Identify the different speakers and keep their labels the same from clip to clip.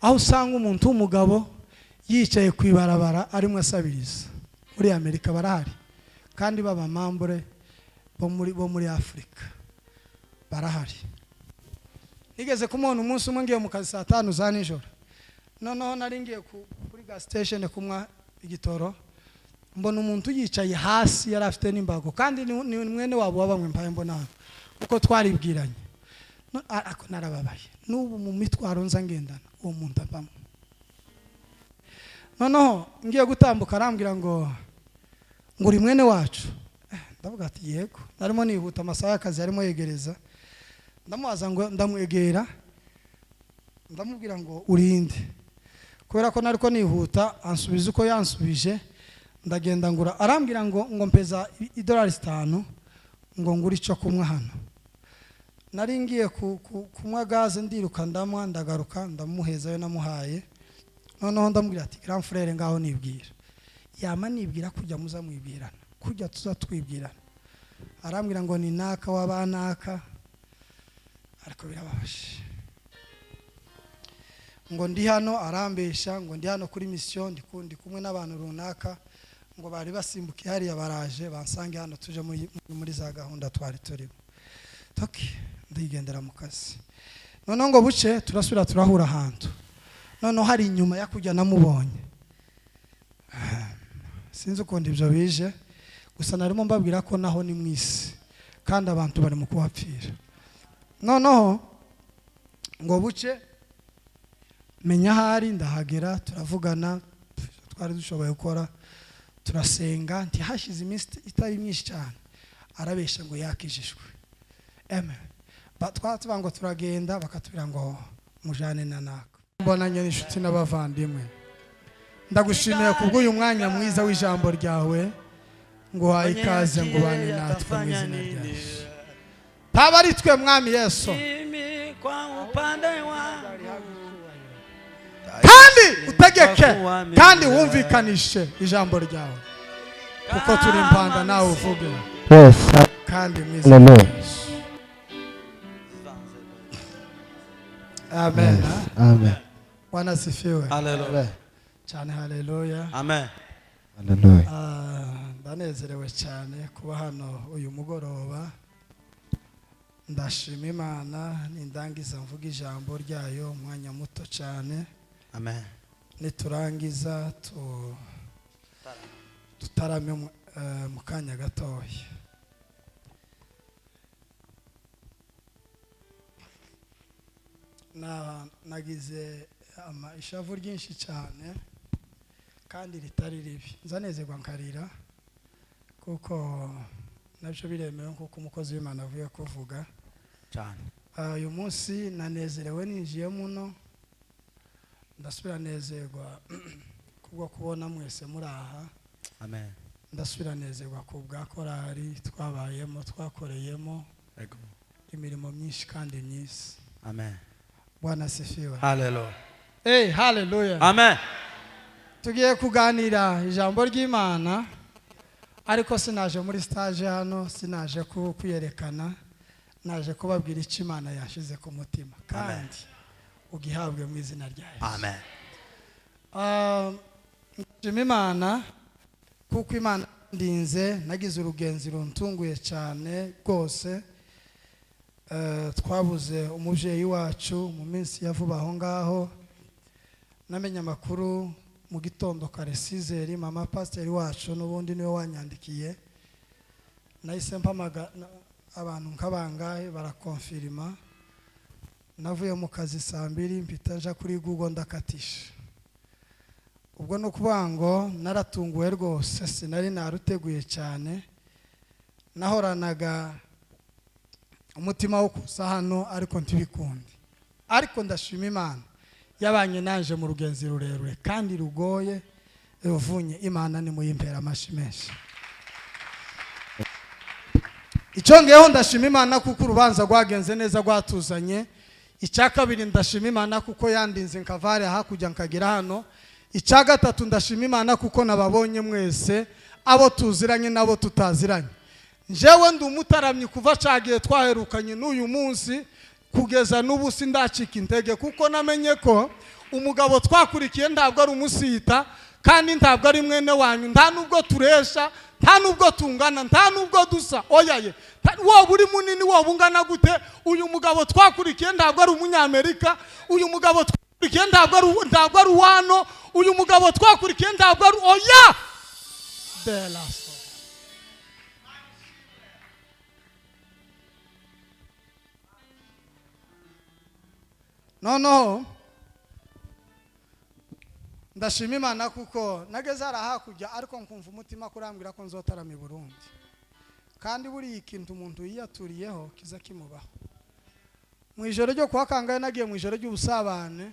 Speaker 1: Aho usanga umuntu w'umugabo yicaye ku ibarabara arimo asabiriza. Muri Amerika barahari, kandi b'abamambure bo muri Afurika barahari. Nigeze kumubona umunsi umwe ngiye mu kazi saa 5 za nijoro. Noneho nari ngiye kuri gas station kunywa igitoro, mbona umuntu yicaye hasi, yari afite n'imbago, kandi ni mwene wabo wa bamwe mpaye mbona hano kuko twaribwiranye. Ako narababaye, n'ubu mu mitwaro nza ngendana uwo muntu avamo. Noneho ngiye gutambuka, arambwira ngo: "Uri mwene wacu?" Ndavuga ati: "Yego." Narimo nihuta, amasaha y'akazi yarimo yegereza. Ndamubaza ngo, ndamwegera, ndamubwira ngo: "Urinde?" Kubera ko nariko nihuta, ansubiza uko yansubije. Ndagenda ngura, arambwira ngo mpeza idolari 5 ngo ngure icyo kunywa hano. Nari ngiye kunywa gaze, ndiruka, ndanywa, ndagaruka, ndamuheza ayo namuhaye. Noneho ndamubwira ati: "Grand frère, ngaho nibwira." Yama nibwira kujya muza mwibwirana, kujya tuza twibwirana. Arambwira ngo ni naka w'abanaka, ariko birababaje, ngo ndi hano, arambesha ngo ndi hano kuri mission, ndi kumwe n'abantu runaka, ngo bari basimbukiye hariya, baraje bansange hano, tuje muri za gahunda twari turimo. Toki ndigendera mu kazi. Noneho ngo buce turasubira turahura ahantu, noneho hari inyuma ya kujya namubonye. Sinzi ukuntu ibyo bije, gusa narimo mbabwira ko naho ni mu isi kandi abantu bari mu kuhapfira. Noneho ngo buce menya ahari, ndahagera, turavugana, twari dushoboye gukora, turasenga. Ntihashize iminsi itari myinshi cyane, arabesha ngo yakijijwe. Eme twaba tuvuga ngo turagenda, bakatubwira ngo mujane na naka. Mbonanye n'inshuti n'abavandimwe, ndagushimiye kubw'uyu mwanya mwiza w'ijambo ryawe. Nguhaye ikaze ngo ubane natwe mu izina rya Yesu. Taba ari twe, Mwami Yesu.
Speaker 2: Mimi kwa upande wangu
Speaker 1: Kandi utegeke kandi wumvikanishe ijambo ryawe, kuko turi impanda, nawe uvuge kandi mu izina rya
Speaker 3: Hallelujah.
Speaker 1: Yesu, amen.
Speaker 3: Yes. Amen.
Speaker 1: Bwana asifiwe.
Speaker 2: Hallelujah.
Speaker 1: Cyane, haleluya.
Speaker 2: Amen.
Speaker 3: Hallelujah.
Speaker 1: Ndanezerewe cyane kuba hano uyu mugoroba. Ndashima Imana. Nindangiza mvuga ijambo ryayo umwanya muto cyane.
Speaker 2: Amen.
Speaker 1: Niturangiza tutarame mu kanya gatoya. Nagize ishavu ryinshi cyane kandi ritari ribi. Nzanezerwa nkarira, kuko nabyo biremewe, nk'uko umukozi w'Imana avuye kuvuga.
Speaker 2: Cyane.
Speaker 1: Uyu munsi nanezerewe ninjiye muno, ndasubira nezerwa kubwo kubona mwese muri aha.
Speaker 2: Amen.
Speaker 1: Ndasubira nezerwa ku bwa korali twabayemo, twakoreyemo
Speaker 2: Ego.
Speaker 1: imirimo myinshi kandi myiza.
Speaker 2: Amen.
Speaker 1: Bwana asifiwe.
Speaker 2: Hallelujah.
Speaker 1: Hey, haleluya.
Speaker 2: Amen.
Speaker 1: Tugiye kuganira ijambo ry'Imana, ariko sinaje muri stage hano, sinaje kwiyerekana, naje kubabwira icyo Imana yashize ku mutima, kandi ugihabwe mu izina rya Yesu.
Speaker 2: Amen.
Speaker 1: Ndashima Imana kuko Imana ndinze. Nagize urugenzi runtunguye cyane rwose. Twabuze umubyeyi wacu mu minsi ya vuba aho ngaho. Namenye amakuru mu gitondo kare 6h, mama pasiteri wacu n'ubundi niwe wanyandikiye. Nahise mpamaga abantu nk'abangahe, barakonfirima. Navuye mu kazi saa 2, mpita nja kuri Google, ndakatisha. Ubwo ni ukuvuga ngo naratunguwe rwose, sinari naruteguye cyane. Nahoranaga umutima wo kuza hano ariko ntibikunde. Ariko ndashima Imana yabanye naje mu rugenzi rurerure kandi rugoye, ruvunye. Imana nimuyimpera amashyi menshi. Icyongeyeho, ndashima Imana kuko urubanza rwagenze neza, rwatuzanye. Icya kabiri, ndashima Imana kuko yandinze nkavare hakurya nkagera hano. Icya gatatu, ndashima Imana kuko nababonye mwese, abo tuziranye n'abo tutaziranye. Njyewe ndi umutaramyi kuva cagiye twaherukanye n'uyu munsi kugeza n'ubu sindacika intege, kuko namenye ko Umugabo twakurikiye ntabwo ari umusita, kandi ntabwo ari mwene wanyu, nta nubwo turesha, nta nubwo tungana, nta nubwo dusa. Oya ye, wowe uri munini, wowe ungana gute, uyu mugabo twakurikiye ntabwo ari umunyamerika, uyu mugabo twakurikiye ntabwo ari uwano, uyu mugabo twakurikiye ntabwo ari oya belaso. Noneho ndashima Imana kuko nageze hariya hakurya, ariko nkumva umutima kurambwira ko nzotarama i Burundi. Kandi buriya ikintu umuntu yiyaturiyeho kiza kimubaho. Mu ijoro ryo kuwa kangahe nagiye mu ijoro ry'ubusabane,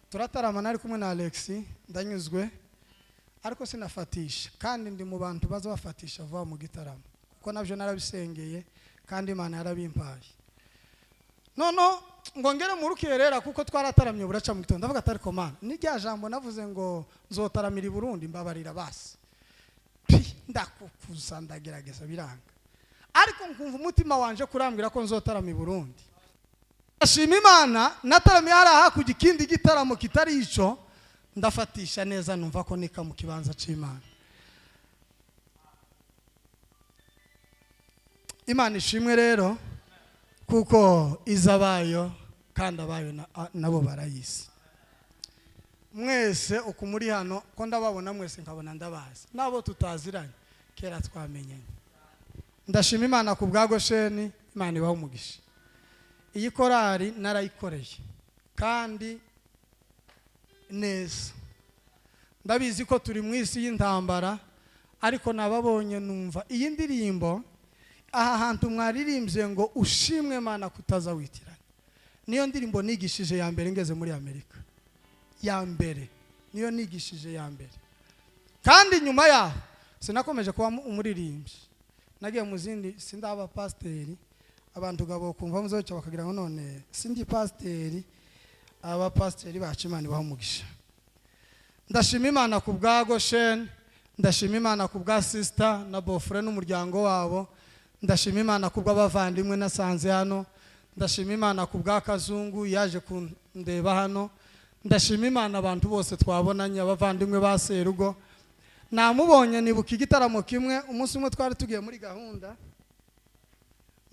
Speaker 1: turatarama nari kumwe na Alex, ndanyuzwe, ariko sinafatisha, kandi ndi mu bantu baza bafatisha vuba mu gitaramo, kuko nabyo narabisengeye kandi Imana yarabimpaye. Noneho ngo ngere mu rukerera kuko twarataramye buraca mu gitondo, ndavuga ati ariko Mana, ni rya jambo navuze ngo nzotaramira i Burundi, mbabarira basi. Pi, ndakukuza ndagerageza biranga, ariko nkumva umutima wanje kurambwira ko nzotarama i Burundi. Ndashima Imana, nataramiye hariya hakurya ikindi gitaramo kitari ico, ndafatisha neza, numva ko nika mu kibanza c'Imana. Imana ishimwe rero kuko izabayo kandi abayo nabo barayisi. Mwese uko muri hano ko ndababona mwese nkabona ndabazi, nabo tutaziranye kera twamenyanye. Ndashima Imana ku bwa Gosheni, Imana ibahe umugisha. Iyi korari narayikoreye kandi neza. Ndabizi ko turi mu isi y'intambara, ariko nababonye numva iyi ndirimbo aha hantu mwaririmbye ngo ushimwe Mana kutaza witiranya. Niyo ndirimbo nigishije ya mbere ngeze muri Amerika. Ya mbere niyo nigishije ya mbere. Kandi nyuma yaho sinakomeje kuba umuririmbyi, nagiye mu zindi, sindaba pasiteri. Abantu gabo kumva muzoca bakagira ngo none sindi pasiteri. Aba pasiteri bacu Imana ibahe umugisha. Ndashima Imana ku bwa Goshen, ndashima Imana ku bwa sister na bofre n'umuryango wabo, ndashima Imana ku bw'abavandimwe nasanze hano, ndashima Imana ku bwa Kazungu yaje kundeba hano, ndashima Imana abantu bose twabonanye, abavandimwe ba Serugo. Namubonye nibuka igitaramo kimwe, umunsi umwe twari tugiye muri gahunda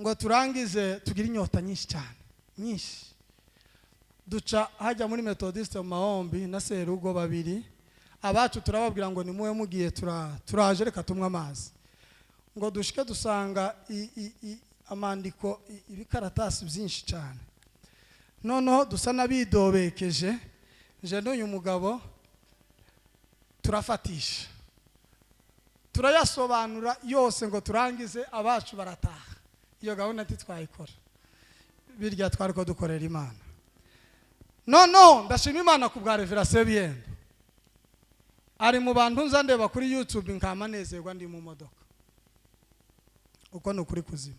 Speaker 1: ngo turangize tugire inyota nyinshi cyane nyinshi, duca hajya muri Methodiste mu mahombi na Serugo babiri, abacu turababwira ngo nimuwe mugiye turaje reka tumwe amazi, ngo dushike dusanga amandiko ibikaratasi byinshi cyane. Noneho dusa nabidobekeje, nje n'uyu mugabo turafatisha, turayasobanura yose ngo turangize, abacu barataha. Iyo gahunda ntitwayikora, birya twari ko dukorera Imana. Noneho ndashima Imana ku bwa Reverend Sebiyendo, ari mu bantu nza ndeba kuri YouTube nkamanezerwa ndi mu modoka. Uko ni ukuri kuzima,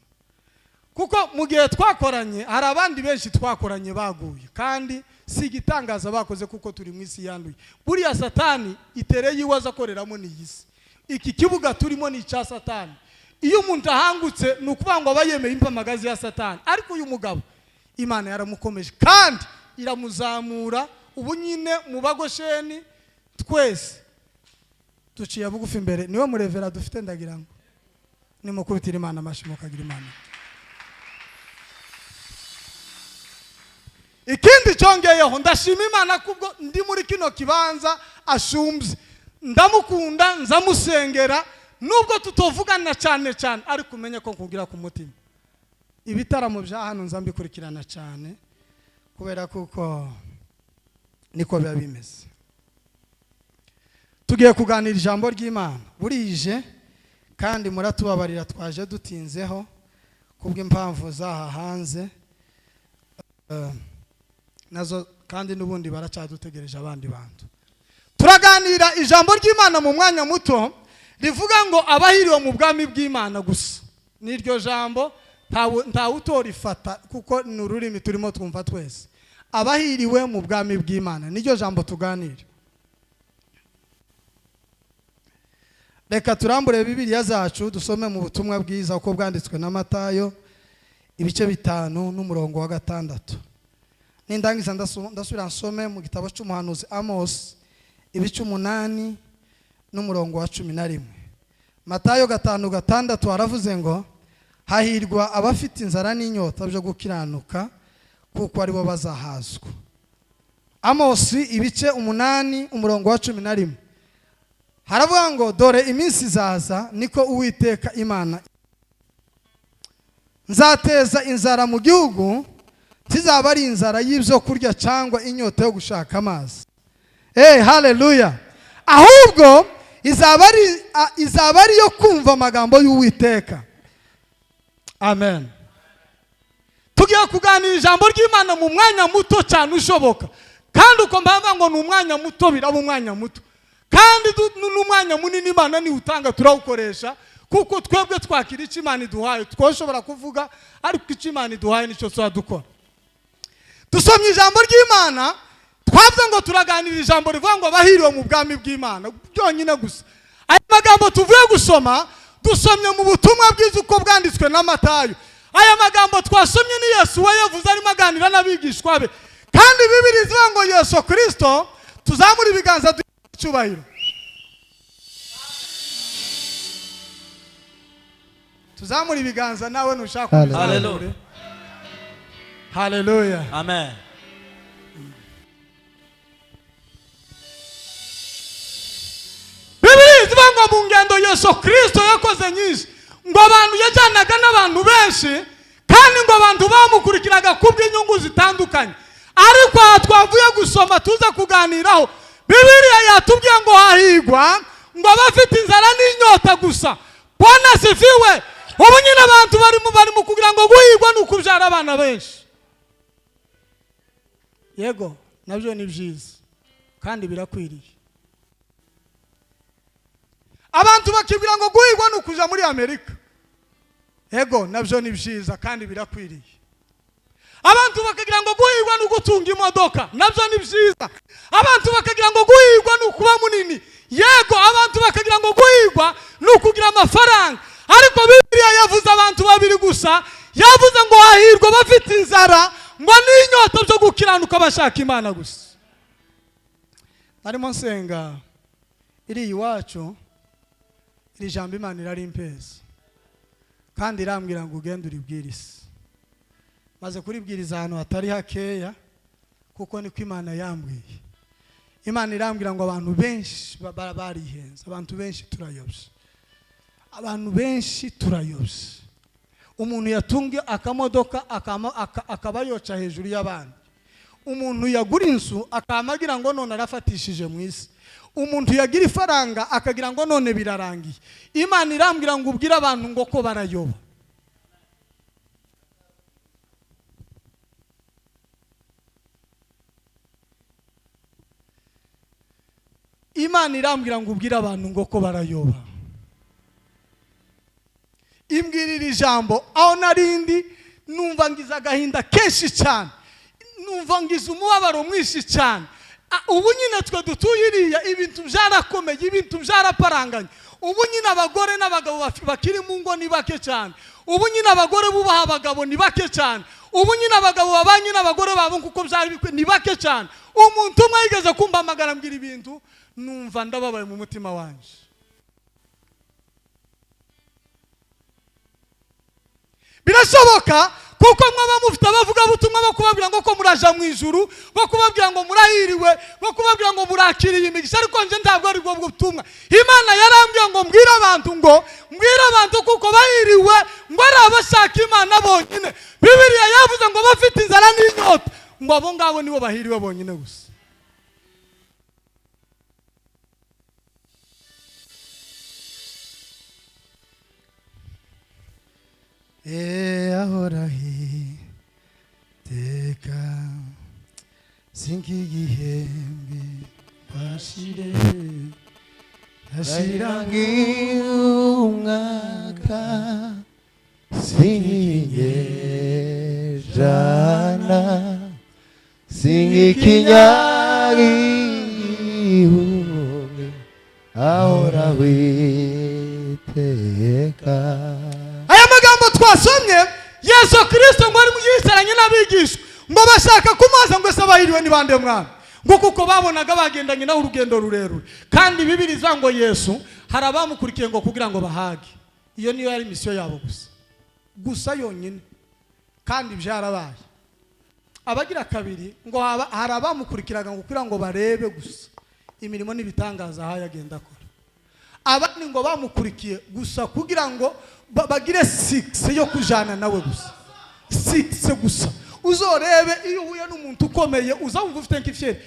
Speaker 1: kuko mu gihe twakoranye hari abandi benshi twakoranye baguye, kandi si igitangaza bakoze kuko turi mu isi yanduye. Buriya Satani itere yiwe aza akoreramo ni iyi si. Iki kibuga turimo ni icya Satani. Iyo umuntu ahangutse ni ukuvuga ngo aba yemeye impamagazi ya Satani, ariko uyu mugabo Imana yaramukomeje kandi iramuzamura. Ubu nyine mu bagosheni twese duciye bugufi imbere, niwe murevera dufite, ndagira ngo nimukubitire Imana amashyi mukagira Imana. Ikindi cyongeyeho, ndashima Imana kubwo ndi muri kino kibanza ashumbye, ndamukunda, nzamusengera nubwo tutovugana cyane cyane, ariko umenye ko nkugira ku mutima. Ibitaramo bya hano nzambikurikirana cyane kubera kuko niko biba bimeze. Tugiye kuganira ijambo ry'Imana burije, kandi muratubabarira twaje dutinzeho kubw'impamvu zaha hanze, nazo kandi n'ubundi baracyadutegereje abandi bantu. Turaganira ijambo ry'Imana mu mwanya muto rivuga ngo abahiriwe mu bwami bw'Imana gusa. N'iryo jambo ntawutorifata kuko ni ururimi turimo twumva twese. Abahiriwe mu bwami bw'Imana niryo jambo tuganira. Reka turambure Bibiliya zacu dusome mu butumwa bwiza uko bwanditswe na Matayo ibice 5 n'umurongo wa 6. Nindangiza ndasubira nsome mu gitabo cy'umuhanuzi Amos ibice 8 n'umurongo wa 11. Matayo 5:6 aravuze ngo hahirwa abafite inzara n'inyota byo gukiranuka kuko aribo bazahazwa. Amos ibice 8 umurongo wa 11 haravuga ngo dore iminsi izaza niko Uwiteka Imana nzateza inzara mu gihugu, tizaba ari inzara y'ibyo kurya cyangwa inyota yo gushaka amazi. Haleluya. Ahubwo izaba ari yo kumva amagambo y'Uwiteka. Amen. Tugiye kuganira ijambo ry'Imana mu mwanya muto cyane ushoboka, kandi uko mpamva ngo ni umwanya muto biraba umwanya muto, kandi n'umwanya munini Imana ni utanga turawukoresha, kuko twebwe twakira icyo Imana iduhaye. Twoshobora kuvuga ariko icyo Imana iduhaye nicyo tuzadukora. Dusomye ijambo ry'Imana, twavuze ngo turaganira ijambo rivuga ngo abahiriwe mu bwami bw'Imana byonyine gusa. Aya magambo tuvuye gusoma dusomye mu butumwa bwiza uko bwanditswe na Matayo. Aya magambo twasomye ni Yesu we yavuze arimo aganira n'abigishwa be, kandi Bibiliya ivuga ngo Yesu Kristo tuzamura ibiganza ducyubahiro, tuzamura ibiganza nawe nushaka.
Speaker 2: Haleluya.
Speaker 1: Haleluya.
Speaker 2: Amen.
Speaker 1: Bibiliya ivuga ngo mu ngendo Yesu Kristo yakoze nyinshi, ngo abantu yajyanaga n'abantu benshi, kandi ngo abantu bamukurikiraga kubw'inyungu zitandukanye. Ariko aha twavuye gusoma tuza kuganiraho, Bibiliya yatubwiye ngo hahigwa ngo abafite inzara n'inyota gusa. Bwana sifiwe. Ubu nyine abantu bari mu kugira ngo guhigwa ni ukubyara abana benshi. Yego nabyo ni byiza kandi birakwiriye. Abantu bakibwira ngo guhigwa ni ukuja muri Amerika. Yego nabyo ni byiza kandi birakwiriye. Abantu bakagira ngo guhigwa ni ugutunga imodoka, nabyo ni byiza. Abantu bakagira ngo guhigwa ni ukuba munini. Yego abantu bakagira ngo guhigwa ni ukugira amafaranga. Ariko Bibiliya yavuze abantu babiri gusa, yavuze ngo hahirwa bafite inzara ngo n'inyota byo gukiranuka bashaka Imana gusa. Narimo nsenga iri iwacu, iri jambo Imana irarimpeza kandi irambwira ngo ugende uribwirize. Maze kuribwiriza ahantu hatari hakeya kuko niko Imana yambwiye. Imana irambwira ngo abantu benshi barihenze, abantu benshi turayobye, abantu benshi turayobye. Umuntu yatunga akamodoka akaba yoca hejuru y'abandi, umuntu yagura inzu akamagira ngo none arafatishije mu isi, umuntu yagira ifaranga akagira ngo none birarangiye. Imana irambwira ngo ubwire abantu ngo ko barayoba. Imana irambwira ngo ubwire abantu ngo ko barayoba. Imbwirira ijambo aho narindi numva ngize agahinda kenshi cyane, numva ngize umubabaro mwinshi cyane. Ubu nyine twe dutuye iriya ibintu byarakomeye, ibintu byaraparanganye. Ubu nyine abagore n'abagabo bakiri mu ngo ni bake cyane. Ubu nyine abagore bubaha abagabo ni bake cyane. Ubu nyine abagabo babanye n'abagore babo kuko byari bikwiye ni bake cyane. Umuntu umwe yigeze kumpamagara ambwira ibintu numva ndababaye mu mutima wanje. Birashoboka kuko mwaba mufite abavuga butumwa bo kubabwira ngo ko muraja mu ijuru, bo kubabwira ngo murahiriwe, bo kubabwira ngo murakiriye imigisha, ariko nje ntabwo ari bwo butumwa. Imana yarambwiye ngo mbwire abantu ngo mbwire abantu kuko bahiriwe ngo ari abashaka Imana bonyine. Bibiliya yavuze ngo bafite inzara n'inyota, ngo abo ngabo nibo bahiriwe bonyine gusa. Ahorahi teka sinkigihembe bashire
Speaker 3: Ashira umwaka sinkinyejana sinkikinyagihumbi ahoraho iteka.
Speaker 1: Aya magambo twasomye Yesu Kristo ngo ari yicaranye n'abigishwa, Ngo bashaka kumubaza ngo ese abahiriwe ni bande mwami, ngo kuko babonaga bagendanye nawe urugendo rurerure. Kandi Bibiliya ivuga ngo Yesu hari abamukurikiye ngo kugira ngo bahage. Iyo niyo yari misiyo yabo gusa gusa yonyine, kandi byarabaye. Abagira kabiri ngo hari abamukurikiraga ngo kugira ngo barebe gusa imirimo n'ibitangaza ahaye agenda akora. Abandi ngo bamukurikiye gusa kugira ngo bagire six yo kujana nawe gusa, six gusa. Uzorebe iyo uhuye n'umuntu ukomeye uzawumva ufite nk'ifyeri.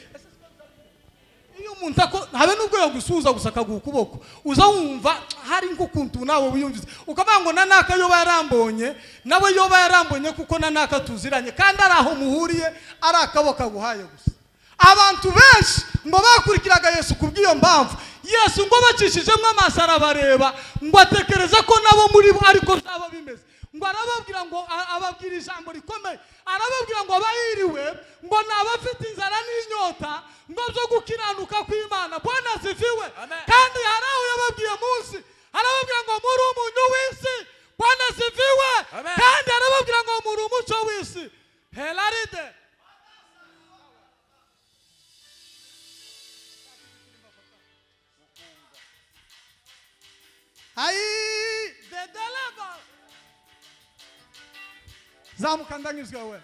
Speaker 1: Iyo umuntu habe nubwo yagusuhuza gusa akaguha ukuboko, uzawumva hari nk'ukuntu nawe wiyumvise ukavuga ngo na naka yoba yarambonye, nawe yoba yarambonye kuko na naka tuziranye, kandi ari aho muhuriye ari akaboko aguhaye gusa. Abantu benshi ngo bakurikiraga Yesu kubw'iyo mpamvu. Yesu ngo bacishijemo amaso arabareba, ngo atekereza ko nabo muri bo ariko byaba bimeze. Ngo arababwira ngo ababwira ijambo rikomeye, arababwira ngo abahiriwe ngo ni abafite inzara n'inyota ngo byo gukiranuka kw'Imana. Bwana asifiwe. Kandi hari aho yababwiye munsi, arababwira ngo muri umunyu w'isi. Bwana asifiwe. Kandi arababwira ngo muri umuco w'isi. Helaride. Ai, dedeleba. Zamuka ndanyuzwe we.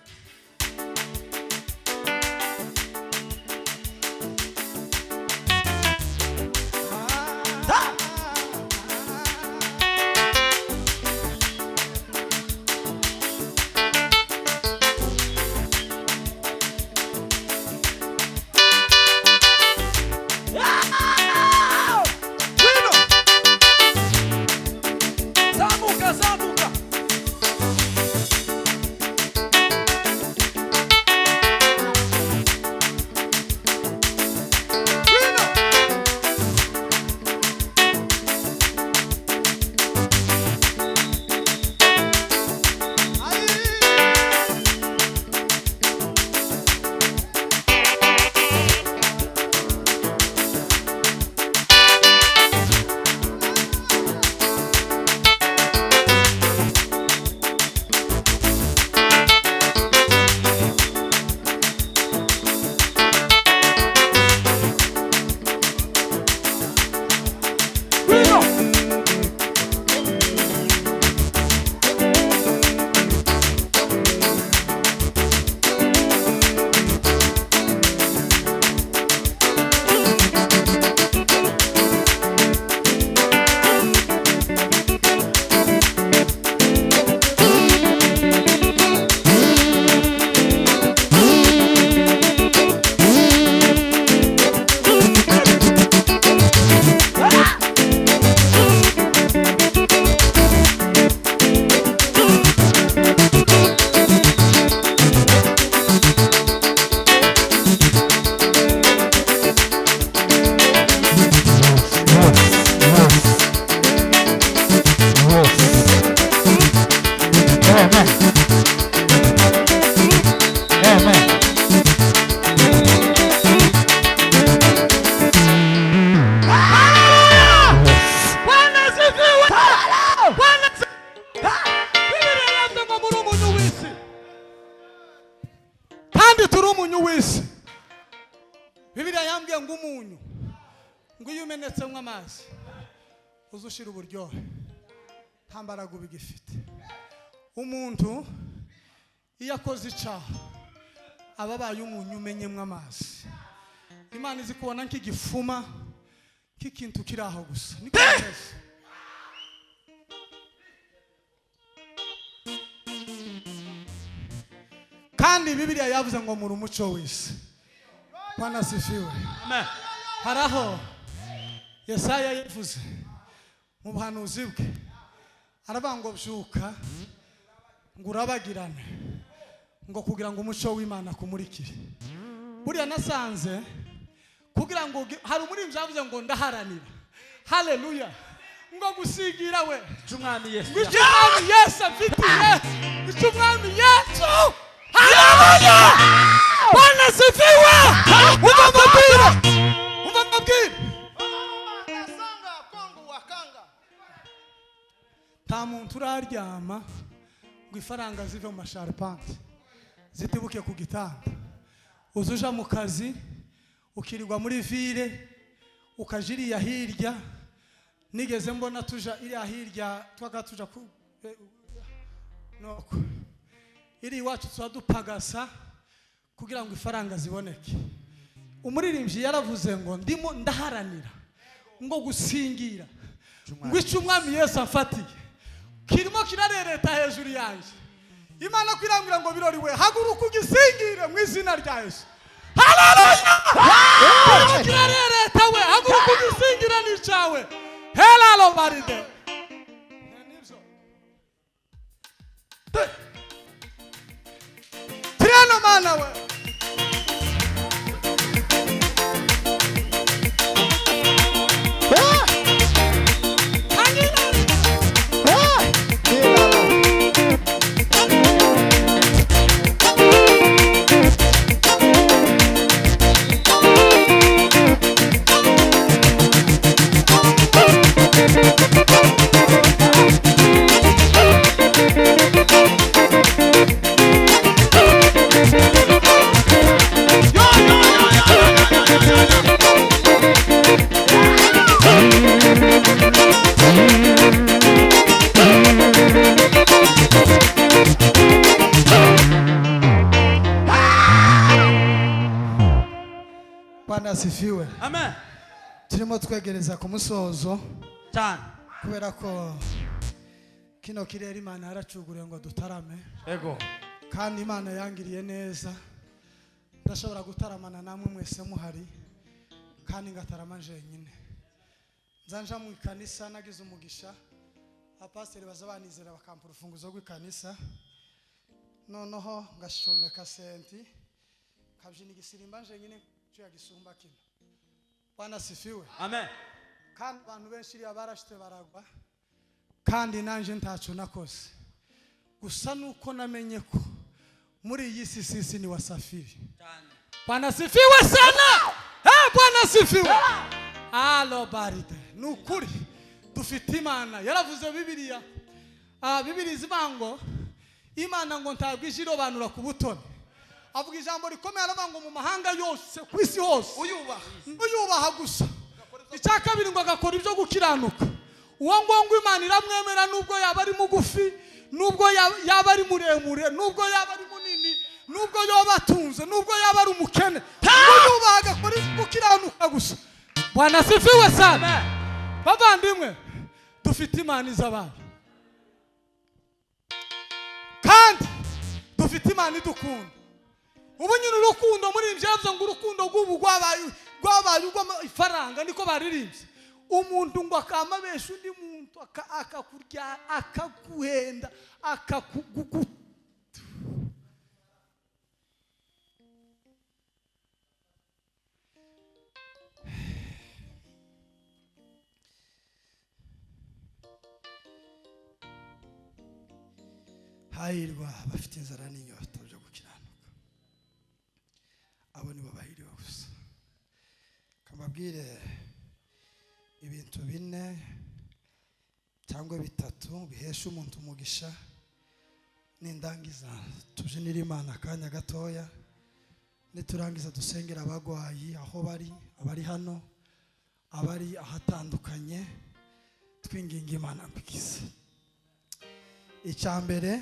Speaker 2: Zamuka, zamuka.
Speaker 1: Kandi turi umunyu w'isi. Bibiliya yambwiye ngo umunyu ngo iyo umenetsemo amazi uzushira uburyohe, nta mbaraga uba ugifite. Umuntu iyo akoze icyaha aba abaye umunyu umenyemo amazi. Imana izi kubona nk'igifuma nk'ikintu kiri aho gusa. Niko bimeze. Kandi Bibiliya yavuze ngo muri umuco w'isi. Bwana asifiwe.
Speaker 2: Amen.
Speaker 1: Haraho Yesaya yavuze mu buhanuzi bwe, aravuga ngo byuka ngo urabagirane ngo kugira ngo umuco w'Imana akumurikire. Buriya nasanze kugira ngo hari umuririmbyi yavuze ngo ndaharanira. Haleluya. Ngo gusigira we
Speaker 2: Icyo umwami Yesu
Speaker 1: ngo icyo umwami Yesu amfitiye, icyo umwami Yesu. Haleluya. Bwana asifiwe. Umva mbabwire, umva mbabwire, nta muntu uraryama ngo ifaranga zive mu masharpante Zitibuke ku gitanda. Uza uja mu kazi, ukirirwa muri ville, ukaja iriya hirya. Nigeze mbona tuja iriya hirya, twaga tuja ku noko iri iwacu, tuba dupagasa kugira ngo ifaranga ziboneke. Umuririmbyi yaravuze ngo ndimo ndaharanira ngo gusingira ngo icyo Umwami Yesu amfatiye kirimo kirarereta hejuru yanjye. Imana ko irambwira ngo birori we, haguruka ugisingire mu izina rya Yesu. Haleluya! Kirimo kirarereta we, haguruka ugisingire n'icyawe. Helalo baride nibyo tireno mana we. Hanyina. Bwana asifiwe.
Speaker 2: Amen.
Speaker 1: Turimo twegereza ku musozo
Speaker 2: Cyane.
Speaker 1: kubera ko kino kirere Imana yaracuguriye ngo dutarame.
Speaker 2: Ego.
Speaker 1: Kandi Imana yangiriye neza, ndashobora gutaramana namwe mwese muhari kandi ngatarama jenyine. Nza mu ikanisa, nagize umugisha, abapasiteri baza banizera bakampa urufunguzo rw'ikanisa, noneho ngashomeka senti, kabyina igisirimba jenyine cyo gisumba kino. Bwana asifiwe.
Speaker 2: Amen.
Speaker 1: Kandi abantu benshi iriya barashite baragwa, kandi nanjye ntacyo nakoze, gusa nuko namenye ko muri iyi si sisi ni wasafiri.
Speaker 2: Cyane.
Speaker 1: Bwana sifiwe sana. Bwana sifiwe. Alo baride ni ukuri dufite Imana yaravuze Bibiliya, Bibiliya izivuga ngo Imana ngo ntabwo ije irobanura ku butoni. Avuga ijambo rikomeye, aravuga ngo mu mahanga yose ku isi hose
Speaker 4: uyubaha
Speaker 1: uyubaha gusa. Icya kabiri ngo agakora ibyo gukiranuka, uwo nguwo ngo Imana iramwemera, nubwo yaba ari mugufi, nubwo yaba ari muremure, nubwo yaba ari munini, nubwo yaba atunze, nubwo yaba ari umukene, uyubaha agakora ibyo gukiranuka gusa. Bwana sifiwe sana. Bavandimwe, dufite Imana izabaye kandi dufite Imana idukunda. Ubu nyine urukundo muri ibyo yavuze ngo urukundo rw'ubu rwabaye urw'amafaranga, niko baririmbye. Umuntu ngo akamabesha undi muntu, akakurya, akaguhenda, akakugugu. Hahirwa abafite inzara n'inyota byo gukiranuka, abo nibo bahiriwe gusa. Kamabwire ibintu bine cyangwa bitatu bihesha umuntu umugisha. Nindangiza tubyinire Imana akanya gatoya, niturangiza dusengera abagwayi aho bari, abari hano, abari ahatandukanye, twinginga Imana mbikize. Icya mbere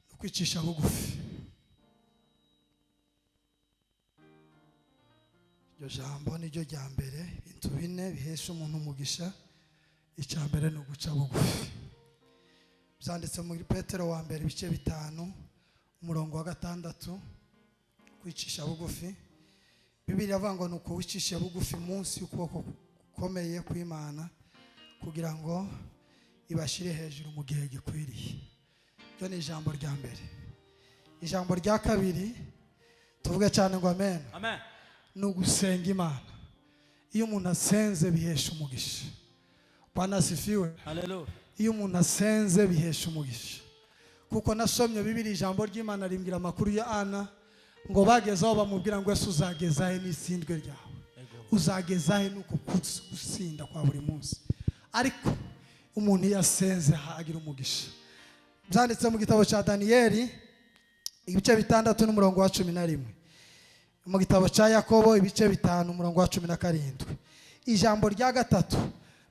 Speaker 1: ni ukwicisha bugufi. Iryo jambo niryo rya mbere. Ibintu bine bihesha umuntu umugisha, icya mbere ni uguca bugufi. Byanditse muri Petero wa mbere ibice 5 umurongo wa 6, kwicisha bugufi. Bibiliya iravuga ngo nuko wicishe bugufi munsi y'ukuboko gukomeye kw'Imana kugira ngo ibashyire hejuru mu gihe gikwiriye. Iryo ni ijambo rya mbere. Ijambo rya kabiri, tuvuge cyane ngo amen.
Speaker 2: Amen.
Speaker 1: Ni ugusenga Imana. Iyo umuntu asenze bihesha umugisha. Bwana asifiwe.
Speaker 2: Haleluya.
Speaker 1: Iyo umuntu asenze bihesha umugisha. Kuko nasomye Bibiliya, ijambo ry'Imana rimbwira amakuru ya Ana, ngo bageze aho bamubwira ngo ese uzageza he n'isindwe ryawe, uzageza he nuko gusinda kwa buri munsi. Ariko umuntu iyo asenze agira umugisha. Byanditse mu gitabo cya Daniyeli ibice 6 n'umurongo wa 11, mu gitabo cya Yakobo ibice 5 umurongo wa 17. Ijambo rya gatatu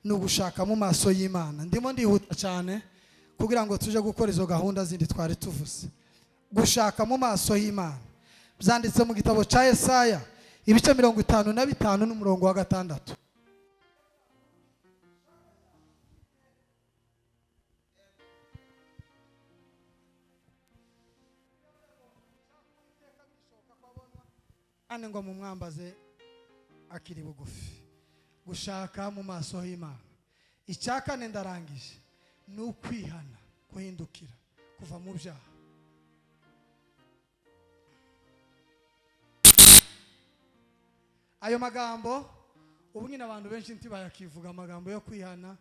Speaker 1: ni ugushaka mu maso y'Imana. Ndimo ndihuta cyane kugira ngo tuje gukora izo gahunda zindi twari tuvuze. Gushaka mu maso y'Imana byanditse mu gitabo cya Yesaya ibice 55 n'umurongo wa 6. Kandi ngo mumwambaze akiri bugufi. Gushaka mu maso y'Imana. Icya kane ndarangije ni ukwihana, guhindukira, kuva mu byaha. Ayo magambo ubu nyine abantu benshi ntibayakivuga, amagambo yo kwihana,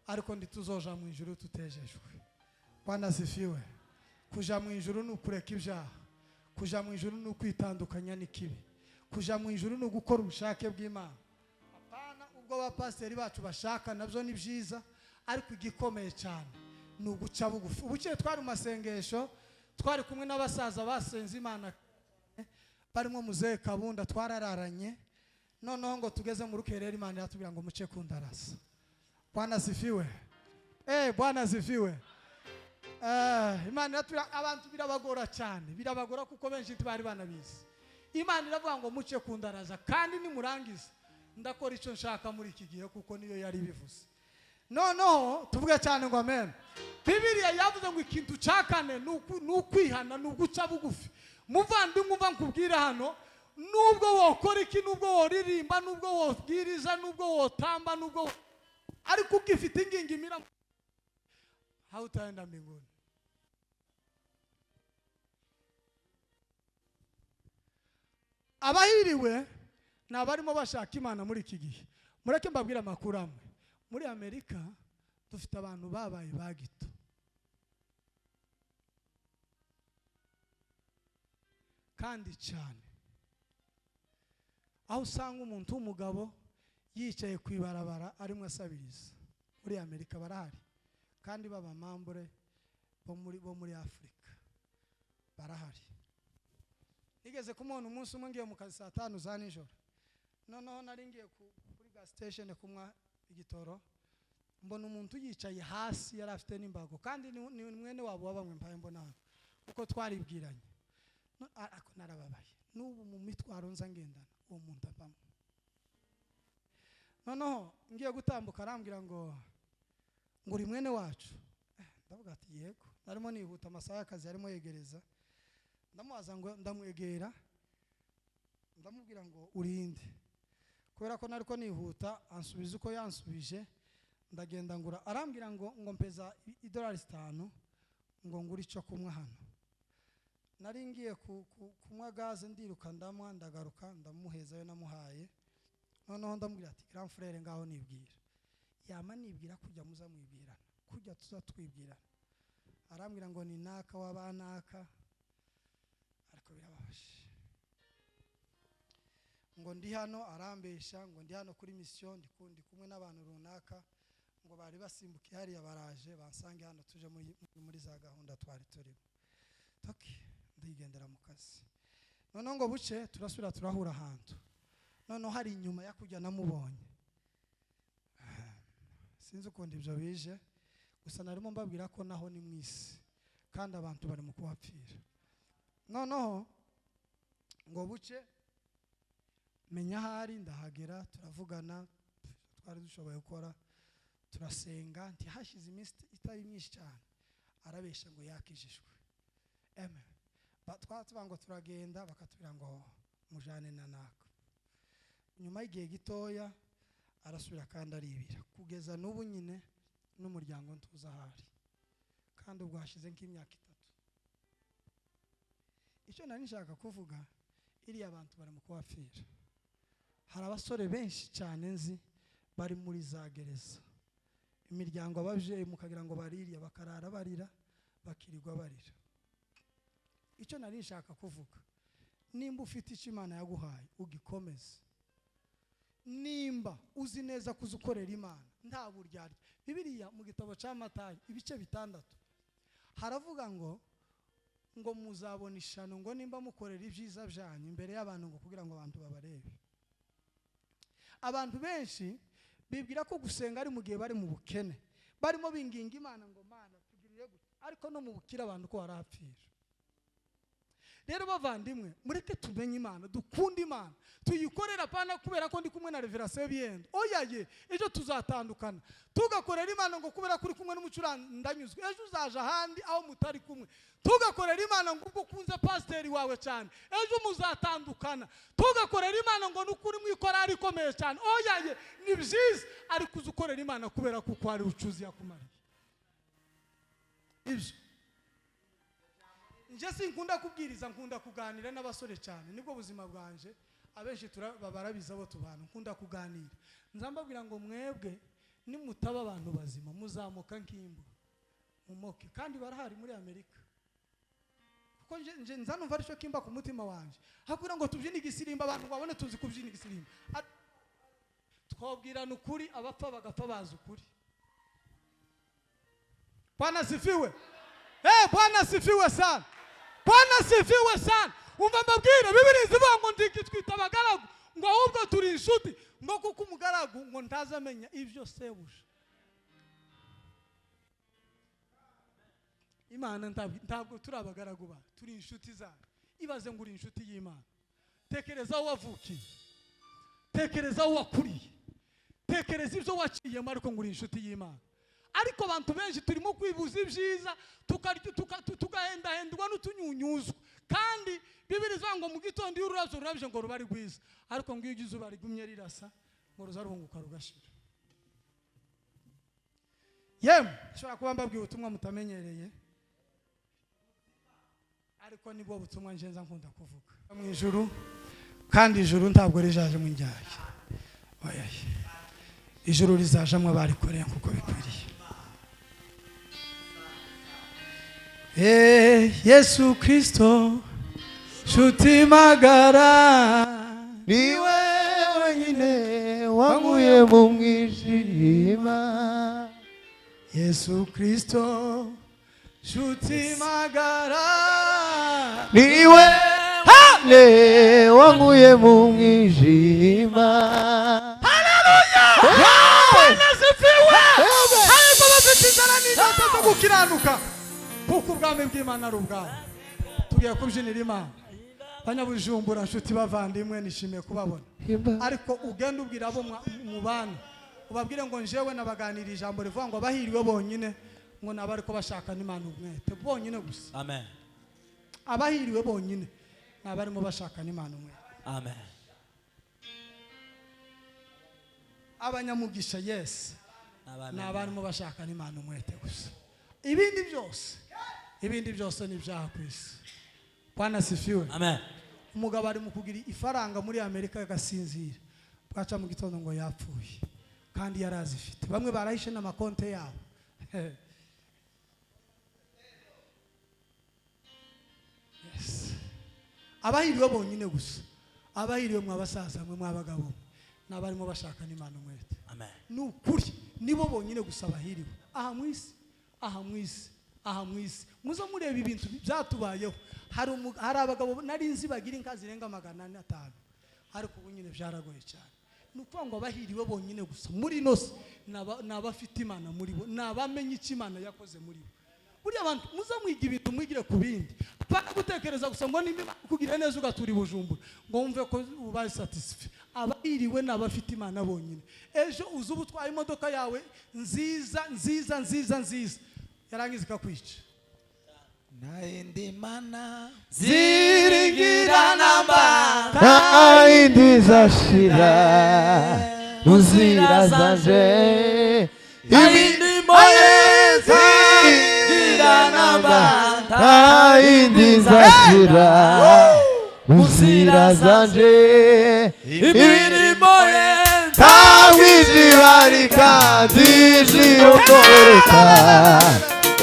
Speaker 1: ariko ndituzoja mu ijuru tutejejwe. Bwana sifiwe. Kuja mu ijuru ni ukureka ibyaha, kuja mu ijuru ni ukwitandukanya n'ikibi, kuja mu ijuru ni ugukora ubushake bw'Imana. Apana ubwo abapasiteri bacu bashaka, nabyo ni byiza, ariko igikomeye cyane ni uguca bugufi. Ubukeye twari mu masengesho, twari kumwe n'abasaza basenze Imana barimo Muzehe Kabunda, twarararanye. Noneho ngo tugeze mu rukerera Imana iratubwira ngo muce ku ndarasa. Bwana sifiwe. Bwana sifiwe. Imana iratubwira, abantu birabagora cyane, birabagora kuko benshi ntibari banabizi. Imana iravuga ngo muce ku ndaraza, kandi nimurangiza ndakora icyo nshaka muri iki gihe, kuko niyo yari bivuze. Noneho tuvuge cyane ngo amen. Bibiliya yavuze ngo ikintu cya kane ni ukwihana, ni uguca bugufi. Muvandimwe umva nkubwira hano, nubwo wokora iki, nubwo woririmba, nubwo wobwiriza, nubwo wotamba, nubwo ariko ugifite ingingimira, hautaenda mbinguni. Abahiriwe ni abarimo bashaka Imana muri iki gihe. Mureke mbabwire amakuru amwe. Muri Amerika dufite abantu babaye bagito, kandi cyane, aho usanga umuntu w'umugabo yicaye ku ibarabara arimo asabiriza. Muri Amerika barahari, kandi b'abamambure bo muri Afrika barahari. Nigeze kumubona umunsi umwe ngiye mu kazi saa 5 za nijoro. Noneho nari ngiye kuri gas station kunywa igitoro, mbona umuntu yicaye hasi, yari afite n'imbago, kandi ni mwene wabo wabamwe mpaye mbona hano, kuko twaribwiranye. Ariko narababaye, n'ubu mu mitwaro nza ngendana uwo muntu avamo. Noneho ngiye gutambuka arambwira ngo uri mwene wacu. Ndavuga ati yego. Narimo nihuta, amasaha y'akazi yarimo yegereza. Ndamubaza ngo ndamwegera, ndamubwira ngo urinde, kubera ko nariko nihuta ansubiza uko yansubije. Ndagenda ngura, arambwira ngo mpeza $5 ngo ngure icyo kunywa hano. Nari ngiye kunywa gaze, ndiruka ndamwa, ndagaruka ndamuheza yo namuhaye. Noneho ndamubwira ati grand frère ngaho nibwira. Yama nibwira kujya muza mwibwirana, kujya tuza twibwirana. Arambwira ngo ni naka wabanaka, ariko birababaje. Ngo ndi hano, arambesha ngo ndi hano kuri mission, ndi kumwe n'abantu runaka, ngo bari basimbukiye hariya baraje bansange hano tuje muri za gahunda twari turimo. Toki ndigendera mu kazi. Noneho ngo buce turasubira turahura ahantu. Noneho hari inyuma yakujya namubonye. Sinzi ukundi ibyo bije, gusa narimo mbabwira ko naho ni mwisi, kandi abantu bari mu kuhapfira. Noneho ngo buce menya ahari, ndahagera, turavugana, twari dushoboye gukora, turasenga. Ntihashize iminsi itari myinshi cyane, arabesha ngo yakijijwe. Amen. Twatuba ngo turagenda, bakatubwira ngo mujane na naka. Nyuma y'igihe gitoya arasubira kandi aribira, kugeza n'ubu nyine n'umuryango ntuza ahari, kandi ubwo hashize nk'imyaka 3. Icyo nari nshaka kuvuga, iriya abantu bari mu kuhapfira. Hari abasore benshi cyane nzi bari muri za gereza, imiryango ababyeyi mukagira ngo baririya, bakarara barira, bakirirwa barira. Icyo nari nshaka kuvuga, nimba ufite icyo Imana yaguhaye ugikomeze. Nimba uzi neza kuzukorera Imana nta buryarya. Bibiliya mu gitabo cya Matayo ibice 6 Haravuga ngo muzabona ishano ngo nimba mukorera ibyiza byanyu imbere y'abantu ngo kugira ngo abantu babarebe. Abantu benshi bibwira ko gusenga ari mu gihe bari mu bukene, barimo binginga Imana ngo Mana tugirire gute, ariko no mu bukire abantu ko barapfira. Rero bavandimwe, mureke tumenye Imana, dukunde Imana, tuyikorera pana kubera ko ndi kumwe na Reverasiyo Biyendo. Oya ye, ejo tuzatandukana. Tugakorera Imana ngo kubera kuri kumwe n'umucurandanyuzwe, ejo uzaje ahandi aho mutari kumwe. Tugakorera Imana ngo ubwo ukunze pasiteri wawe cyane, ejo muzatandukana. Tugakorera Imana ngo nukuri mwikorari ikomeye cyane. Oya ye, ni byiza ariko uzukorera Imana kubera kuko ari ucuzi yakumariye. Ibyo nje sinkunda kubwiriza, nkunda kuganira n'abasore cyane, nibwo buzima bwanje. Abenshi barabiza abo tubana, nkunda kuganira. Nzambabwira ngo mwebwe nimutaba abantu bazima muzamuka nk'imbwa mumoke, kandi barahari muri Amerika. Kuko nje nzanumva aricyo kimba ku mutima wanje, hakugira ngo tubyine igisirimba abantu babone tuzi kubyina igisirimba. Twabwirana ukuri, abapfa bagapfa bazi ukuri. Bwana sifiwe. Bwana sifiwe sana. Bwana sifiwe sana. Umva mbabwire, Bibiliya ivuga ngo ndikitwita abagaragu, ngo ahubwo turi inshuti, ngo kuko umugaragu ngo ntazamenya ibyo sebuja. Imana ntabwo turi abagaragu ba, turi inshuti zayo. Ibaze ngo uri inshuti y'Imana. Tekereza aho wavukiye, tekereza aho wakuriye, tekereza ibyo waciyemo, ariko ngo uri inshuti y'Imana. Ariko abantu benshi turimo kwibuza ibyiza, tugahendahendwa n'utunyunyuzwa. Kandi Bibiliya ivuga ngo mu gitondo iyo ururabyo rurabye ngo ruba ari rwiza, ariko ngo iyo izuba rigumye rirasa ngo ruzarunguka rugashira. Yemwe nshobora kuba mbabwiye ubutumwa mutamenyereye, ariko nibwo butumwa nje nza nkunda kuvuga. Mu ijuru, kandi ijuru ntabwo rijaje mu njyaya. Oya, ijuru rizajamwe abarikoreye kuko bikwiriye. Yesu Kristo shuti magara,
Speaker 3: niwe wenyine wankuye mu mwijima.
Speaker 1: Yesu Kristo shuti magara,
Speaker 3: niwe wenyine wankuye mu mwijima.
Speaker 1: Haleluya! Bwana sifiwe. Ariko bafite inzara n'inyota zo gukiranuka, kuko ubwami bw'Imana ari ubwabo. Tugiye kubyinira Imana. Banyabujumbura nshuti bavandimwe, nishimiye kubabona. Ariko ugenda ubwira abo mubana, ubabwire ngo njewe nabaganira ijambo rivuga ngo abahiriwe bonyine ngo nabo ariko bashaka n'Imana umwete bonyine gusa.
Speaker 2: Amen.
Speaker 1: Abahiriwe bonyine nabarimo bashaka n'Imana umwete.
Speaker 2: Amen.
Speaker 1: Abanyamugisha yes, nabarimo bashaka n'Imana umwete gusa. Ibindi byose, ibindi byose ni ibyaha ku isi. Bwana sifiwe.
Speaker 2: Amen.
Speaker 1: Umugabo ari mu kugira ifaranga muri Amerika agasinzira, bwaca mu gitondo ngo yapfuye, kandi yarazifite. Bamwe barahishe n'amakonte yabo. Yes. Abahiriwe bonyine gusa, abahiriwe mwabasaza mwe mwabagabo, nabarimo bashaka n'Imana umwete.
Speaker 2: Amen.
Speaker 1: Ni ukuri nibo bonyine gusa abahiriwe aha mu isi, aha mu isi, aha mu isi. Muzo mureba ibintu byatubayeho. Hari abagabo nari nzi bagira inka zirenga 405, ariko ubu nyine byaragoye cyane. Ni ukuvuga ngo abahiriwe bonyine gusa muri ino si ni abafite Imana muri bo, ni abamenye icyo Imana yakoze muri bo. Buriya abantu muze mwiga ibintu, mwigire ku bindi, apana gutekereza gusa ngo nimba kugira neza ugatura i Bujumbura ngo wumve ko ubaye satisfait. Abahiriwe ni abafite Imana bonyine. Ejo uza uba utwaye imodoka yawe nziza nziza nziza nziza, yarangiza ikakwica.
Speaker 2: Nta mana
Speaker 3: Ziringira namba, nta yindi izashira mu nzira zanje.
Speaker 2: Imirimo
Speaker 3: ye
Speaker 2: ziringira namba,
Speaker 3: nta yindi izashira mu nzira zanje.
Speaker 2: Imirimo ye
Speaker 3: ntawizibarika nzijiyokoreka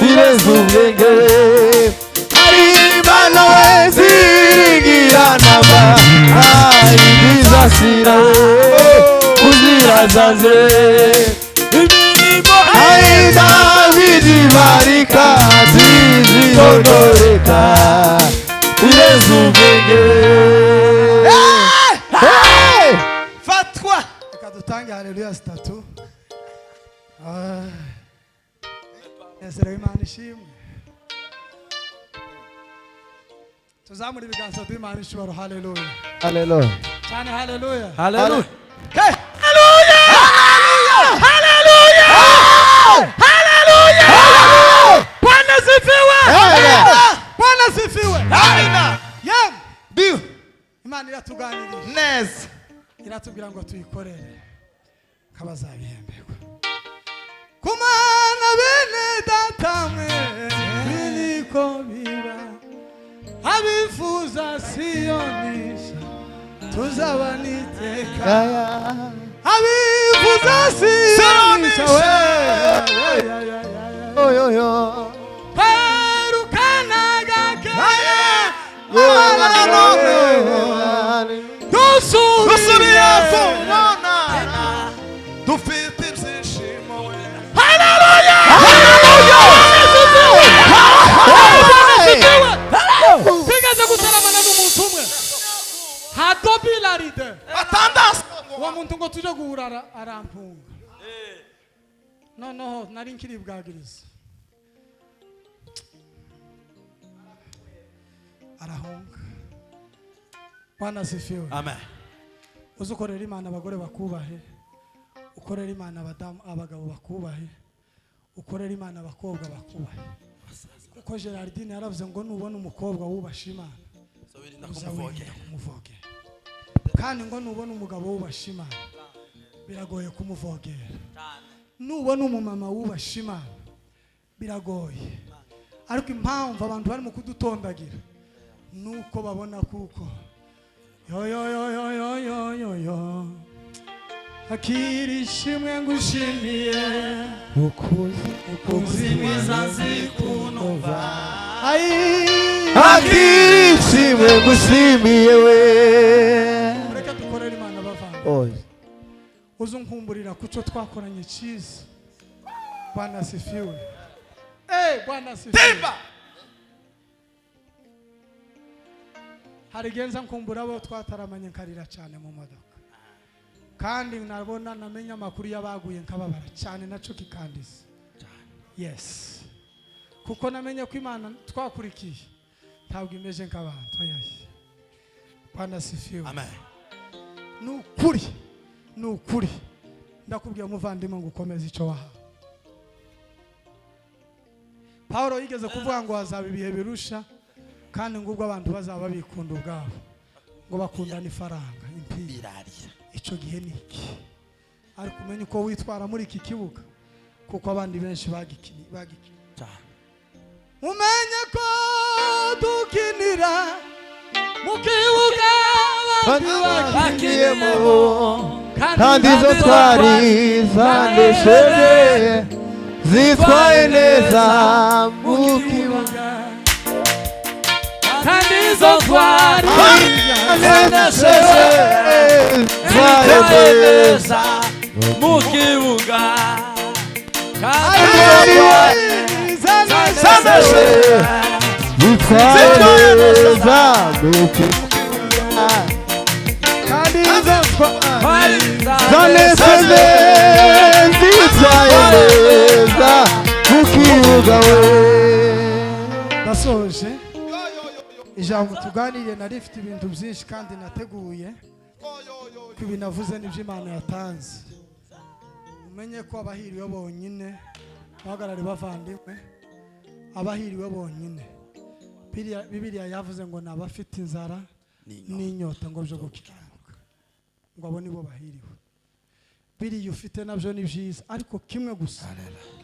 Speaker 3: bireze ubwenge. Ari Imana we ziringira namba, nta yindi izashira mu nzira zanje.
Speaker 2: Imirimo
Speaker 3: Aida wizibarika. Ntirondoreka, irenze ubwenge. Hey!
Speaker 2: Fatwa.
Speaker 1: Reka dutange haleluya zitatu. Ah. Nezerewe, Imana ishimwe. Tuzamure ibiganza duhe Imana ishobora. Haleluya.
Speaker 3: Haleluya.
Speaker 1: Cyane, haleluya.
Speaker 2: Haleluya.
Speaker 1: Hey!
Speaker 2: Haleluya, Bwana sifiwe.
Speaker 1: Bwana sifiwe.
Speaker 2: Amina.
Speaker 1: Yem.
Speaker 2: Ndio.
Speaker 1: Imana iratuganirije,
Speaker 2: Neza.
Speaker 1: iratubwira ngo tuyikorere nk'abazabihemberwa. Kumana bene data mwe, biriko biba, abifuza Siyonisha tuzaba niteka, abifuza Siyonisha we.
Speaker 3: Oyoyo.
Speaker 1: Perukanaga kera.
Speaker 3: Haleluya.
Speaker 2: Dusubiye
Speaker 1: Dusubiye
Speaker 2: kubona dufite ibyishimo we.
Speaker 1: Twigeze gutaramana n'umuntu umwe hadobilaride.
Speaker 2: Batandase.
Speaker 1: Uwo muntu ngo tuje guhura arampunga. Noneho nari nkiri bwagiriza, arahunga. Bwana sifiwe.
Speaker 2: Amen.
Speaker 1: Uzi ukorera Imana, abagore bakubahe. Ukorera Imana, abadamu, abagabo bakubahe. Ukorera Imana, abakobwa bakubahe, kuko Gerardine yaravuze ngo nubona umukobwa wubasha Imana, uzawirinda kumuvogera, kandi ngo nubona umugabo wubasha Imana, biragoye kumuvogera. Nubona umumama wubasha Imana, biragoye. Ariko impamvu abantu barimo kudutondagira nuko babona kuko yo yo yo yo yo yo yo yo. Akira ishimwe ngushimiye,
Speaker 3: Mukunzi
Speaker 2: mwiza, nzikunumva.
Speaker 1: Ayi.
Speaker 3: Akira ishimwe ngushimiye we.
Speaker 1: Reka dukorere Imana, bavanga.
Speaker 3: Oy.
Speaker 1: Uze unkumburira kuco twakoranye cyiza. Bwana sifiwe. Bwana sifiwe.
Speaker 2: Timba.
Speaker 1: Hari igihe nza nkumbura abo twataramanye, nkarira cyane mu modoka, kandi nabona namenya amakuru y'abaguye nkababara cyane, nacyo kikandiza. Yes, kuko namenye ko Imana twakurikiye ntabwo imeze nk'abantu. Oya. Bwana sifiwe.
Speaker 2: Amen.
Speaker 1: Ni ukuri, ni ukuri, ndakubwiye umuvandimwe ngo ukomeze icyo wahawe. Paul yigeze kuvuga ngo hazaba ibihe birusha, kandi ngo ubwo abantu bazaba bikunda ubwabo, ngo bakundana ifaranga, impira.
Speaker 2: Birarira.
Speaker 1: Icyo gihe ni iki, ariko umenye uko witwara muri iki kibuga, kuko abandi benshi bagikini bagikini.
Speaker 2: Cyane.
Speaker 1: Umenye ko dukinira mu kibuga abandi
Speaker 3: Bakiniyemo, kandi izo twari zanesheje, zitwaye neza mu kibuga.
Speaker 2: Kandi izo twari
Speaker 3: zanesheje, zitwaye neza
Speaker 2: mu kibuga, kandi
Speaker 3: zanesheje, zitwaye neza mu kibuga.
Speaker 1: Kandi izo twari
Speaker 3: Zanesheje, zitwaye neza mu kibuga we.
Speaker 1: Ndasoje ijambo tuganiriye. Nari rifite ibintu byinshi kandi nateguye, ko ibi navuze nibyo Imana yatanze. Umenye ko abahiriwe bonyine, bahagarare bavandimwe, abahiriwe bonyine, Bibiliya yavuze ngo ni abafite inzara n'inyota ngo byo gukiranuka, ngo abo nibo bahiriwe. Biriya ufite nabyo ni byiza, ariko kimwe gusa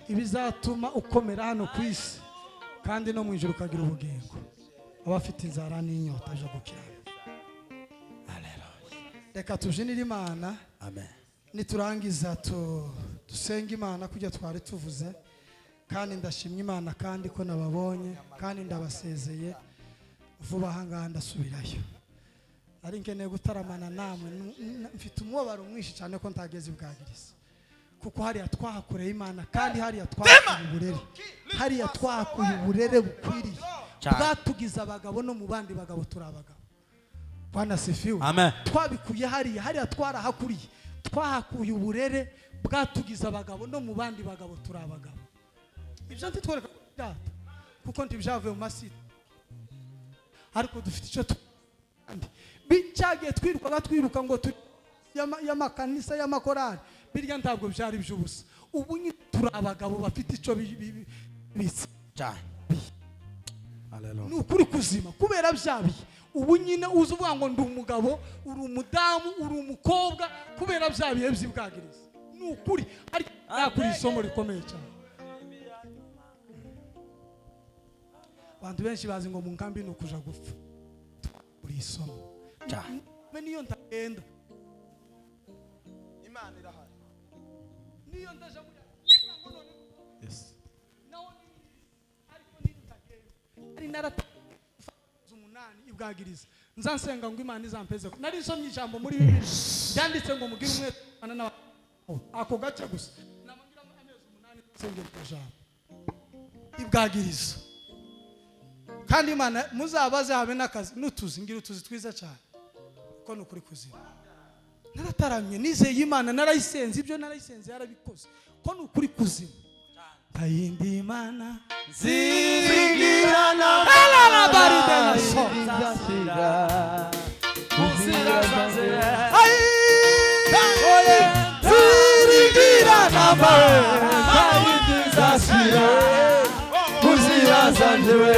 Speaker 1: ibizatuma ukomera hano ku isi kandi no mu ijuru ukagira ubugingo, abafite inzara n'inyota byo gukiranuka. Reka tubyinire Imana.
Speaker 2: Amen.
Speaker 1: Niturangiza dusenge Imana kujya twari tuvuze. Kandi ndashimye Imana kandi ko nababonye, kandi ndabasezeye vuba aha ngaha ndasubirayo. Nari nkeneye gutaramana namwe. Mfite umubabaro mwinshi cyane ko ntageze ibwagiriza. Kuko hariya twahakoreye Imana, kandi hariya twahakuye uburere, hariya twahakuye uburere bukwiriye
Speaker 2: Cyane.
Speaker 1: bwatugize abagabo, no mu bandi bagabo turi abagabo. Bwana asifiwe.
Speaker 2: Amen.
Speaker 1: Twabikuye hariya, hariya twarahakuriye, twahakuye uburere bwatugize abagabo, no mu bandi bagabo turi abagabo. Ibyo ntitwereka data kuko ntibyavuye mu masita, ariko dufite icyo kandi cyagiye twirukaga, twiruka ngo turi y'amakanisa, y'amakorari, birya ntabwo byari iby'ubusa. Ubu nyine turi abagabo bafite icyo bitse.
Speaker 2: Cyane. Haleluya.
Speaker 1: Ni ukuri kuzima, kubera byabiye. Ubu nyine uzi uvuga ngo ndi umugabo, uri umudamu, uri umukobwa, kubera bya bihe by'ibwagiriza. Ni ukuri ariko nakuri isomo rikomeye cyane. Abantu benshi bazi ngo mu nkambi ni ukuja gupfa. Uri isomo.
Speaker 2: Cyane.
Speaker 1: Mbe niyo ndagenda,
Speaker 4: Imana irahari.
Speaker 1: Niyo ndaja muri ngo none
Speaker 2: Yes.
Speaker 1: naho ariko niyo ndagenda ari narata 8 ibwagiriza, nzansenga ngo Imana izampeze. Nari nsomye ijambo muri Bibiliya ryanditse ngo mugire umwete Imana ako gace gusa, namangira amezi 8 nsengera iryo jambo ibwagiriza. Kandi Imana muzabaze habe n'akazi n'utuzi, ngira utuzi twiza cyane, kuko ni ukuri kuzima. Narataramye, nizeye Imana, narayisenze, ibyo narayisenze yarabikoze, ko ni ukuri kuzima. Ntayindi Imana
Speaker 3: Zingirana
Speaker 1: Zingirana.
Speaker 3: Ziringirana ntayindi kuzira zanjyewe,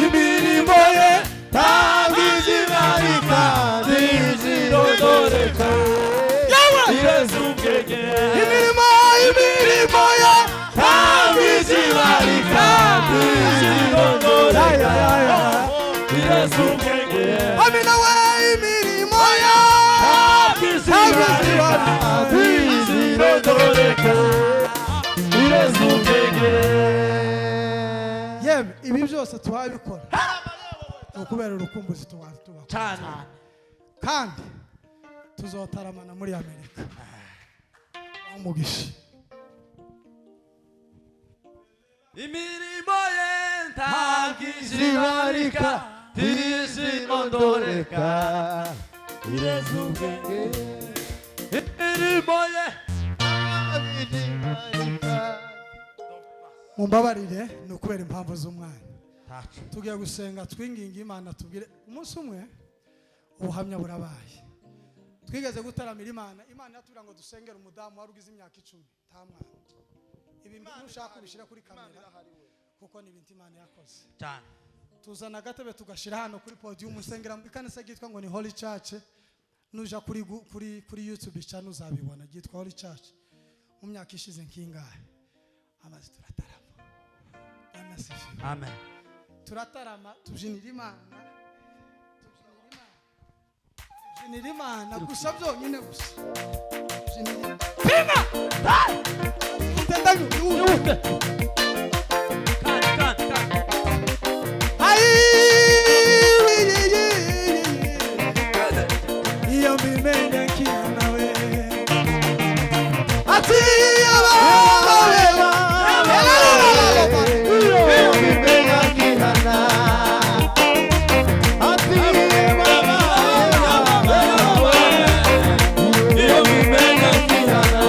Speaker 3: imirimo ye ntabwo izibarika, ntizirondoreka, ireze ubwenge. Imirimo ye ntabwo izibarika, ntizirondoreka, ireze ubwenge.
Speaker 1: Amina we, imirimo ye
Speaker 3: ntabwo izibarika, ntizirondoreka, ireze ubwenge.
Speaker 1: Yemwe, ibi byose tuhabikora ni ukubera urukumbuzi tuba tuba
Speaker 2: Cyane.
Speaker 1: Kandi tuzotaramana muri Amerika. Umugisha.
Speaker 2: Imirimo ye ntabwo
Speaker 3: izibarika,
Speaker 2: izibarika,
Speaker 3: ntizirondoreka, ireze ubwenge.
Speaker 2: Imirimo ye.
Speaker 1: Mumbabarire, ni ukubera impamvu z'umwanya. Tugiye gusenga, twinginga Imana tubwire. Umunsi umwe ubuhamya burabaye, twigeze gutaramira Imana, Imana yatubwira ngo dusengere umudamu wari ugize imyaka 10 nta mwana. Ibi nushaka ubishyira kuri kamera kuko ni ibintu Imana yakoze.
Speaker 2: Cyane.
Speaker 1: Tuzana agatebe tugashyira hano kuri podium, usengera muri kanisa ryitwa ngo ni Holy Church. Nuja kuri kuri YouTube channel uzabibona, ryitwa Holy Church. Mu myaka ishize nkingahe amazi turatarama. Bwana asifiwe.
Speaker 2: Amen.
Speaker 1: Turatarama, tubyinira Imana, tubyinira Imana, tubyinira Imana gusa byonyine gusa tubyinira Imana.
Speaker 2: Kandi kandi kandi.
Speaker 1: Iyo mbimenya nkina nawe ati abareba.
Speaker 3: Iyo mbimenya nkihana, ati
Speaker 2: Iyo mbimenya
Speaker 3: nkihana.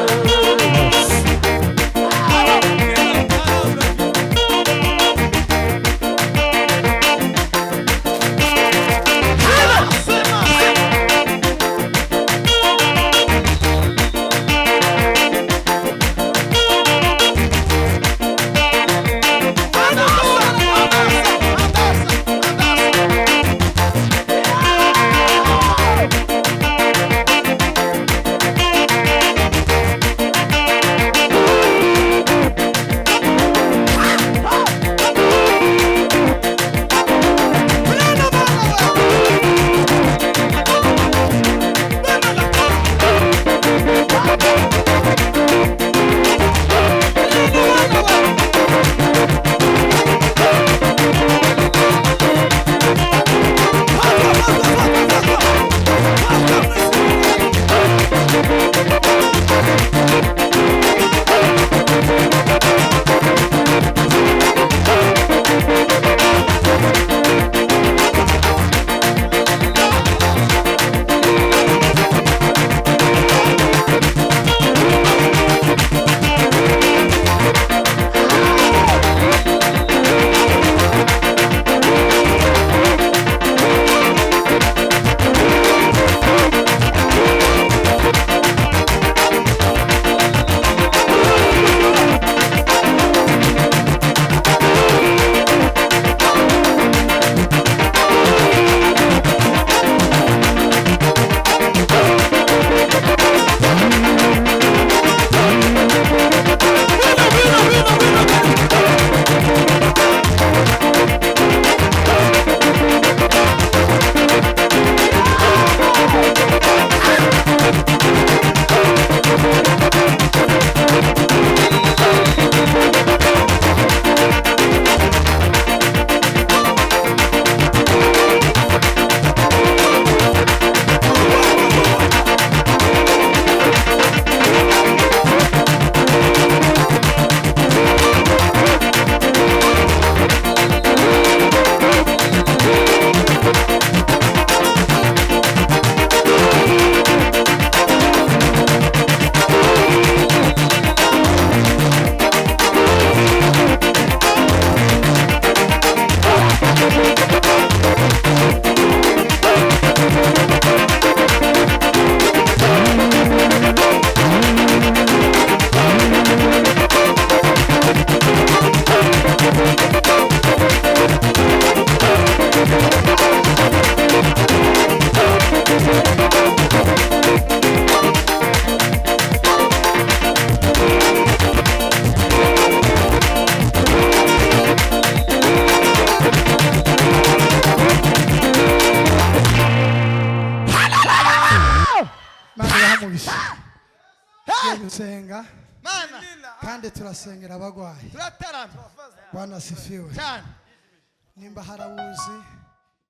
Speaker 1: Imana ibahe umugisha. Tugiye gusenga
Speaker 4: Mana,
Speaker 1: kandi turasengera abagwayi.
Speaker 4: Turatarama.
Speaker 1: Bwana asifiwe.
Speaker 4: Cyane.
Speaker 1: Nimba harawuzi.